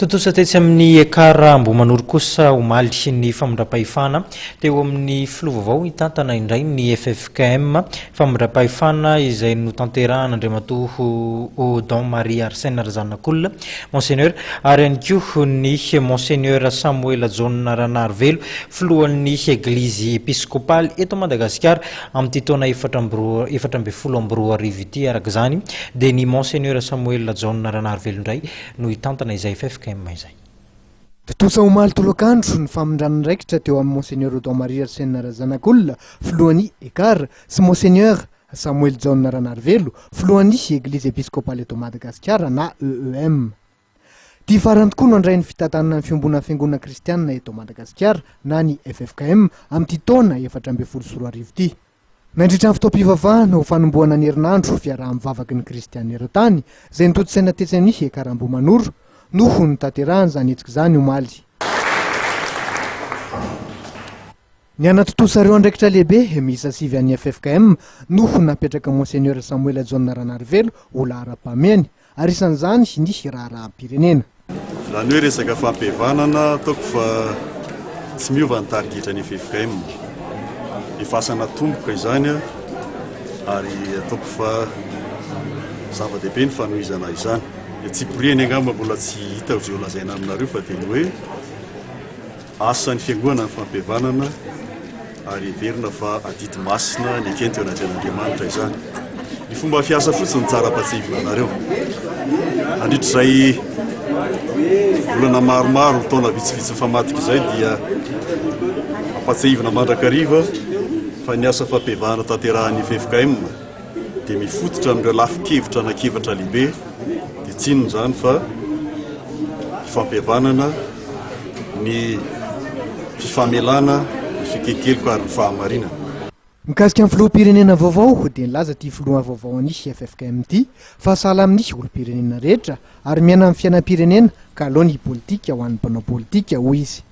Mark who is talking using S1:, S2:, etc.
S1: Tontosa tetsy amin'ny Ekar Ambohimanoro kosa omaly ny famindram-pahefana teo amin'ny filoha vaovao hitantana indray ny ffkm. Famindram-pahefana izay notanterahan'Andriamatoa Odon Marie Arsène Razanakolona, Monseigneur, ary ihany koa ny Monseigneur Samoela Jaona Ranarivelo, filohan'ny Eglizy Episkopaly eto Madagasikara amin'ity taona 2014 ity. Araka izany dia ny Monseigneur Samoela Jaona Ranarivelo indray no hitantana izay ffkm izay.
S2: Tontosa omaly tolakandro ny famindrana andraikitra teo amin'i Monseigneur Odon Marie Arsène Razanakolona, filohan'ny Ekar, sy Monseigneur Samuel Jaona Ranarivelo, filohan'ny Eglizy Episkopaly eto Madagasikara na EEM. Ity farany tokoa no handray ny fitantanana ny Fiombonan'ny Fiangonana Kristianina eto Madagasikara na ny ffkm amin'ity taona 2014 ity. Nandritra ny fotoam-pivavahana ho fanombohana ny herinandro fiaraha-mivavaky ny kristiana eran-tany, izay notontosaina tetsy amin'ny Ekar Ambohimanoro, no ho notanterahana izany hetsika izany omaly. Ny hanatontosa ireo andraikitra lehibe miisa sivy an'ny ffkm no ho napetraka Monseigneur Samoela Jaona Ranarivelo ho laharam-pahamehany, ary isan'izany ny raharaham-pirenena.
S3: Raha ny hoe resaka fampihavanana, ataoko fa tsy miova ny tarigetran'ny ffkm. Efa asa natomboka izany ary ataoko fa zava-dehibe ny fanohizana izany. Ny antsipiriany angamba mbola tsy hitako izay ho lazaina aminareo fa dia ny hoe Asan'ny Fiangonana ny fampihavanana ary heverina fa adidy masina nekena teo anatrehan'Andriamanitra izany. Ny fomba fiasa fotsiny tsara ampatsiahivina anareo. Nandritra izay volana maromaro, taona vitsivitsy nifamadika izay dia ampatsiahivina mandrakariva fa ny asa fampihavahana tanterahan'ny ffkm dia mifototra amin'ireo lafin-kevitra anankiefatra lehibe dia tsy inona izany fa fampihavanana, ny fifamelana, ny fikekeloka ary ny fahamarinana.
S2: Mikasika ny filoham-pirenena vaovao dia nilaza ity filoha vaovao an'ny ffkm ity fa sahala amin'ny olom-pirenena rehetra ary miaina amin'ny fiainam-pirenena ka aleo ny politika ho an'ny mpanao politika, hoy izy.